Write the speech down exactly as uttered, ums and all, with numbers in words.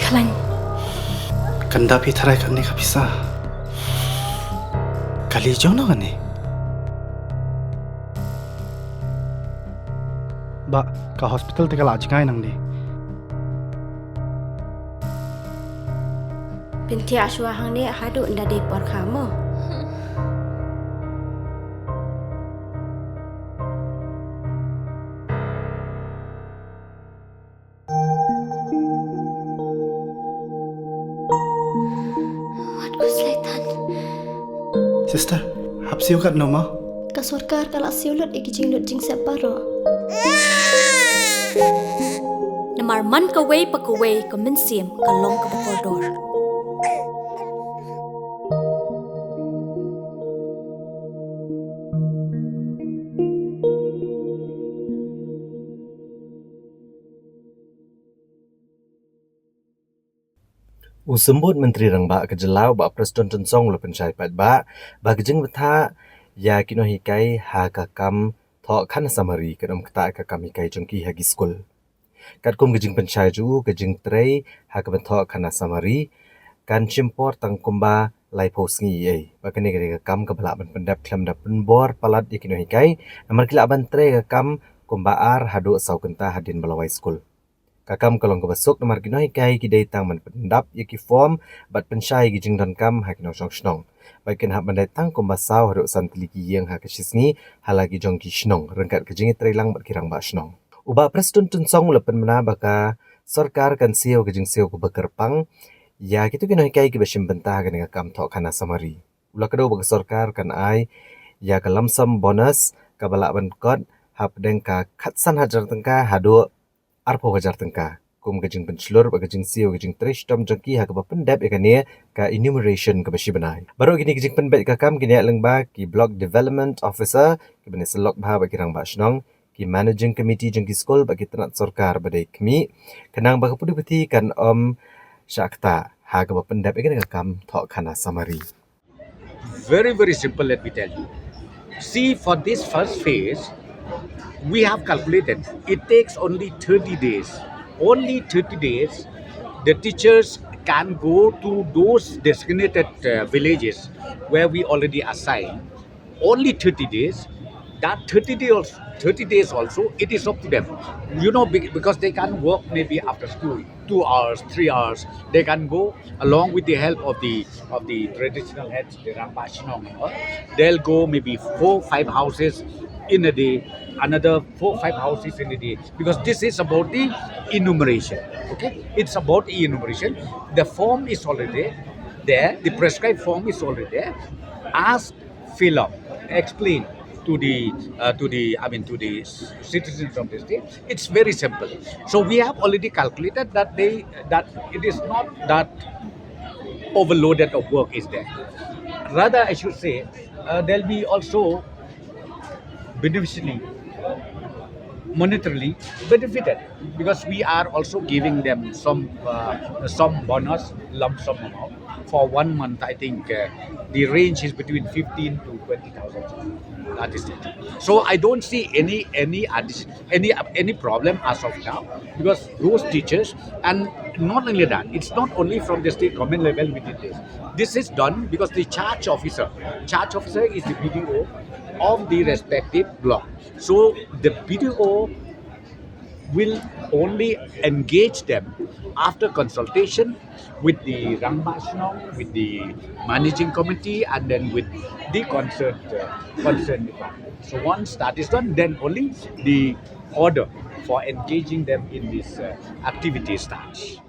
Khlaiñ. Kan da phi tharai kane ka pisa. Kali jong no kane. Ba ka hospital te ka la jngai nangne. Pyntiah shuwa hangne haduh nda dei por kha mo. Wat ku slaitan. Sister, hap siew kat no ma? Ka sorkar ka la siew lut ïa ki jinglut jingsep baroh. Namar man kawei pa kawei ka mynsiem ka long kaba kordor. U Symbud Myntri Rangbah ka jylla u Bah Prestone Tynsong u la pynshai paidbah ba ka jingbthah ïa ki nonghikai ha ka kam thoh khanasamari kan ym ktah ka kam hikai jong ki ha ki skul. Katkum ka jingpynshai jong u, ka jingtrei ha ka ban thoh khanasamari kan shim por tang kumba laiphew sngi ei. Ba kane ka dei ka kam kaba lah ban pyndep khlem da pynbor palat ïa ki nonghikai, namar ki lah ban trei ka kam kumba ar haduh saw kynta hadien ba la wai skul. Ka kam ka long kaba suk namar ki nonghikai ki dei tang ban pyndap ïa ki form bad pynshai ïa ki jingdonkam ha ki nongshong shnong. Bad kin hap ban dei tang kumba saw haduh san tylli ki ïing ha ka shisngi ha la ki jong ki shnong, ryngkat ka jingïatreilang lang bad ki rangbah shnong. U Bah Prestone Tynsong u la pynbna ba ka sorkar kan siew ka jingsiew kaba kyrpang ïa kito ki nonghikai kiba shim bynta ha kane ka kam thoh khanasamari. U la kdew ba ka sorkar kan ai ïa ka lump sum bonus kaba lah ban kot hapdeng ka khatsan hajar tyngka haduh arphew hajar tyngka kum ka jingpynshlur bad ka jingsiew ka jingtrei shitom jong ki ha kaba pyndep ïa kane ka enumeration kaba shi bnai. Baroh kine ki jingpynbeit ka kam ki neh lyngba ki Block Development Officer kiba neh sylok bha bad ki rangbah shnong, ki Managing Committee jong ki skul bad ki tnat sorkar ba dei khmih, khnang ba ka pudi puthi kan ym shah ktah ha kaba pyndep ïa kane ka kam thoh khanasamari. Very, very simple, let me tell you. See, for this first phase, we have calculated it takes only thirty days. Only thirty days, the teachers can go to those designated uh, villages where we already assigned. Only thirty days. That thirty days, thirty days also, it is up to them. You know, be- because they can work maybe after school, two hours, three hours. They can go along with the help of the of the traditional heads, the Rangbah Shnong and all. They'll go maybe four, five houses in a day, another four, five houses in a day, because this is about the enumeration. Okay, it's about the enumeration. The form is already there. The prescribed form is already there. Ask, fill up, explain to the uh, to the I mean to the citizens of the state. It's very simple. So we have already calculated that they that it is not that overloaded of work is there. Rather, I should say uh, there'll be also beneficially monetarily benefited, because we are also giving them some uh, some bonus lump sum amount for one month. I think uh, the range is between fifteen to twenty thousand. That is it. So I don't see any any addition, any any problem as of now, because those teachers, and not only that, it's not only from the state government level we did this. This is done because the charge officer, charge officer is the B D O of the respective block. So the B D O will only engage them after consultation with the Rangbah Shnong, with the managing committee, and then with the concerned uh, concerned department. So once that is done, then only the order for engaging them in this uh, activity starts.